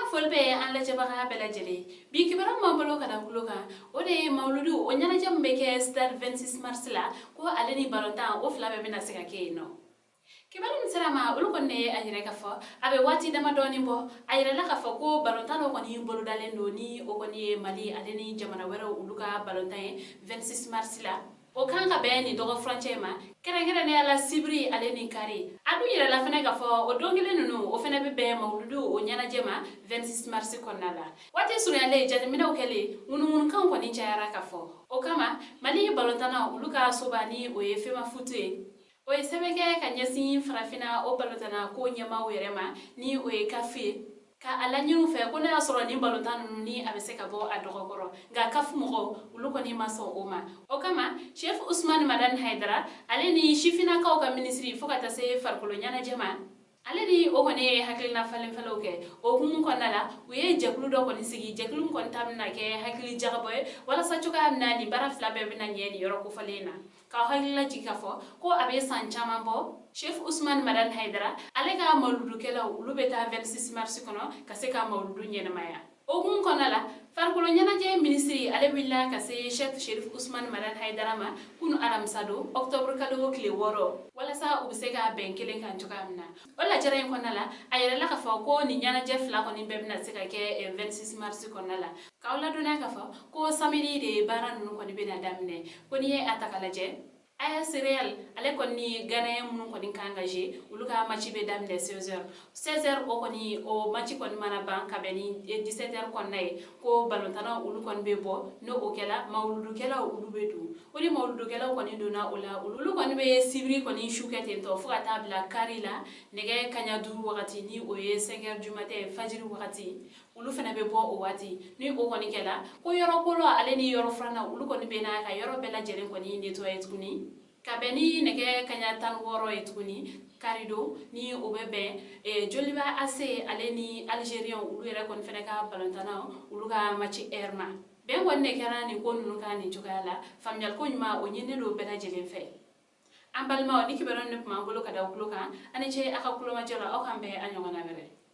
Foli bɛ an lajɛbaga bɛɛ lajɛlen. Bi kibaruya min b'an bolo ka da tulo kan, o de ye mawuludu o ɲɛnajɛ min bɛ kɛ stade 26 mars la, ko ale ni balontan o fila bɛɛ bɛna se ka kɛ yen nɔ. Kibaru min sera ma, olu kɔni ye a yira k'a fɔ a bɛ waati damadɔɔni bɔ, a yirala k'a fɔ ko balontan dɔ kɔni bolodalen don, ni o kɔni ye Mali ale ni jamana wɛrɛw olu ka balontan ye 26 mars la. O kan ka bɛn nin dɔgɔ furancɛ ma, kɛrɛnkɛrɛnnenya la sibiri ale ni kari. A dun yirala fɛnɛ k'a fɔ o don kelen ninnu, o fɛnɛ bɛ bɛn mawuludu o ɲɛnajɛ ma 26 mars kɔnɔna la. Waati surunyalen, jateminɛw kɛlen, ŋunuŋunukanw kɔni cayara ka fɔ. O kama, Mali balontannaw olu ka soba, ni o ye FEMAFOOT ye, o ye sɛbɛn kɛ ka ɲɛsin Farafinna o balontanna ko ɲɛmaaw yɛrɛ ma, ni o ye CAF ye, ka a laɲini u fɛ ko n'a y'a sɔrɔ nin balontan ninnu ni a bɛ se ka bɔ a dɔgɔkɔrɔ. Nka CAF mɔgɔw olu kɔni ma sɔn o ma. O kama, Chef Usumani Madani Hayidara ale ni sifinnakaw ka minisiri, fo ka taa se farikolo ɲɛnajɛ ma, ale ni o kɔni ye hakilina falenfalenw kɛ. O hukumu kɔnɔna la, u ye jɛkulu dɔ kɔni sigi, jɛkulu min kɔni ta bɛna kɛ hakili jagabɔ ye walasa cogoya min na nin baara fila bɛɛ bɛna ɲɛ nin yɔrɔ kofɔlen na. K'aw hakilila jigin k'a fɔ ko a bɛ san caman bɔ, Chef Usumani Madani Hayidara ale ka mawuludukɛlaw olu bɛ taa 26 mars kɔnɔ ka se ka mawuludu ɲɛnamaya. O hukumu kɔnɔna la, farikolo ɲɛnajɛ minisiri ale wulila ka se Chef Sherif Usumani Madani Hayidara ma kunu alamisa don, octobre kalo tile 6, walasa u bɛ se ka bɛn kelen kan cogoya min na. O lajɛrɛ in kɔnɔna la, a yirala k'a fɔ ko nin ɲɛnajɛ fila kɔni bɛɛ bɛna se ka kɛ 26 mars kɔnɔna la. K'aw ladɔnniya k'a fɔ ko samedi de baara ninnu kɔni bɛna daminɛ. Ko n'i ye a ta k'a lajɛ, AS Real ale kɔni ni Ghanéen minnu kɔni kan ka jouer, olu ka match bɛ daminɛ 16h. 16h o kɔni, o match kɔni mana ban ka bɛn ni 17h kɔnɔna ye, ko balontannaw olu kɔni bɛ bɔ. N'o o kɛla, mawuludukɛlaw olu bɛ don. O ni mawuludukɛlaw kɔni donna o la, olu kɔni bɛ sibiri kɔni su kɛ ten tɔ fo ka taa bila kari la nɛgɛ kaɲa 5 wagati, ni o ye 5 heures du matin, fajiri wagati. Olu fana bɛ bɔ o waati. Ni o kɔni kɛla, ko yɔrɔ kolo ale ni yɔrɔ filanan, olu kɔni bɛ na ka yɔrɔ bɛɛ lajɛlen kɔni nettoyer tuguni ka bɛn ni nɛgɛ kaɲa 16 ye tuguni karidon, ni o bɛ bɛn Joliba AC ale ni Algérien olu yɛrɛ kɔni fana ka balontannaw olu ka match heure ma. Bɛn kɔni de kɛra nin ko ninnu kan nin cogoya la. Faamuyaliko ɲuman o ɲininen don bɛɛ lajɛlen fɛ. An balimaw, ni kibaruya de tun b'an bolo ka da tulo kan, ani ce a ka kulomajɔ la. Aw k'an bɛn a ɲɔgɔnna wɛrɛ.